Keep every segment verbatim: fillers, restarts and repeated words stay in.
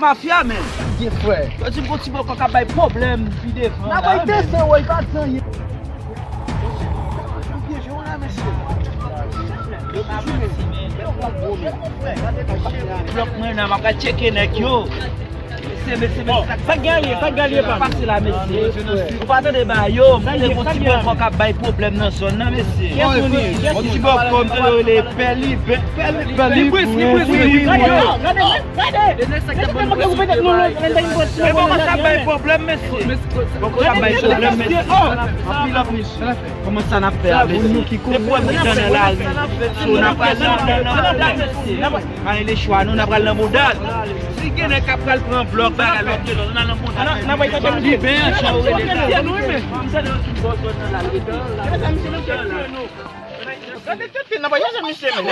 Mafya, men. Gen frè. Yo di m gon ti bòkò k ap bay pwoblèm pi devan la, men. N a bay desann, woy, pa di anyen. Ou byen jwe w la, mesye. Yo toujou men. Yo pran gwo men. Blòk mwen nan, m ap pral tcheke nèg yo. Mesye, mesye, mesye, sa k genyen, sa k genyen, pa pase la, mesye. Ou pa tande ba yo, m tande gon ti bòkò k ap bay pwoblèm nan zòn nan, mesye. Gon ti bòkò, m tande yo rele Pèli, Pèli, Pèli Pris, Pris, Pris, Pris. Gade, gade. E bòkò sa bay pwoblèm, mesye. Bòkò sa bay pwoblèm, mesye. Anpil, anpil. Kòman sa n ap fè a, mesye? Depi w wè m dedan nan lari, so n ap pral nan, nan, nan, nan, mesye. Pa gen lechwa, non, n ap pral nan mouda. Si gen nèg k ap pral pran blòk, bagay, lòt de lòt, n al nan mouda. Li byen, jan w rele la. M tande yo di m bò zòn nan la, l rete. Gade tete, n ap chache misye, men.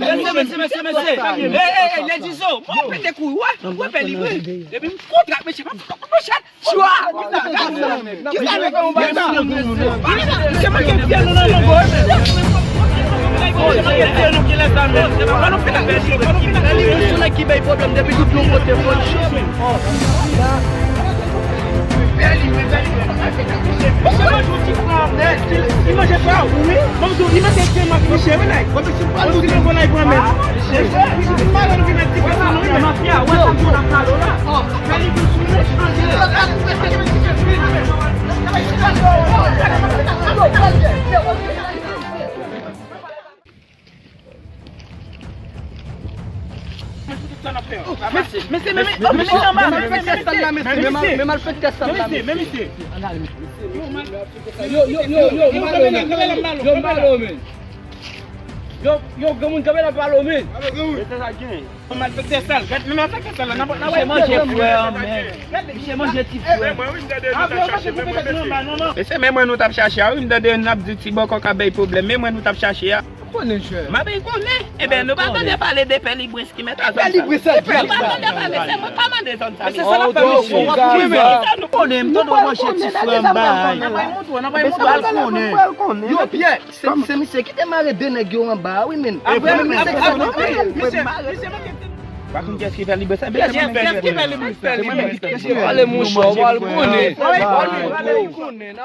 Mesye, mesye, mesye, mesye. Ey, ey, ey, Ledizo, mwen pete kou, wè, wè, bèl libre. Depi m kontre ak mesye, pa fè kòk mwen chat. Chwa! Kisa nèg la? Kisa nèg la? Misye manke fye nou nan mango, wi, men. Misye manke fye nou ki lè sa, men. Fò nou fin ak misye, fò nou fin ak misye. Li menm se nèg ki bay pwoblèm depi tout yon kote, fò l cho, men. Misye manje yon ti frè, li manje frè, wi. Mwen di w, li manje frè ak misye, wi, like. Mwen di w, li manje frè, men. Misye, misye, malè nou vin ak ti kasa nou, wi, men. Mafya, wè sa moun ap pale la. Mesye, mesye, mesye, mesye, anba, mesye, mesye, mesye, men malfektè sa la, mesye. Yo, yo, yo, yo, yo, malo, men. Yo, yo, granmoun, kanpe la, malo, men. Malfektè sal, gad, men malfektè sal la, nan, nan, misye manje frè, men. Misye manje ti frè. Mesye, men mwen nou t ap chache a, wi, m tande n ap di ti bòkò k ap bay pwoblèm, men mwen nou t ap chache a. Konnen, chè. Mabèy konnen. Eben, nou pa tande pale de Pèlibwens ki mèt a zòn sa. Pèlibwens, nou pa tande pale, se mwen k mande zòn sa. Se sa n ap fè, mesye. Konnen, m tande w manje ti frè m bay. N ap bay montre, n ap bay montre. Yo, Pyè, se, se misye ki te mare de nèg yo anba a, wi, men. Apre, apre, apre, misye, misye, Pa konn kiyès ki fè li bwè sa. Kiyès ki fè li bwè sa? Ale, monchè, w al konnen. W al konnen.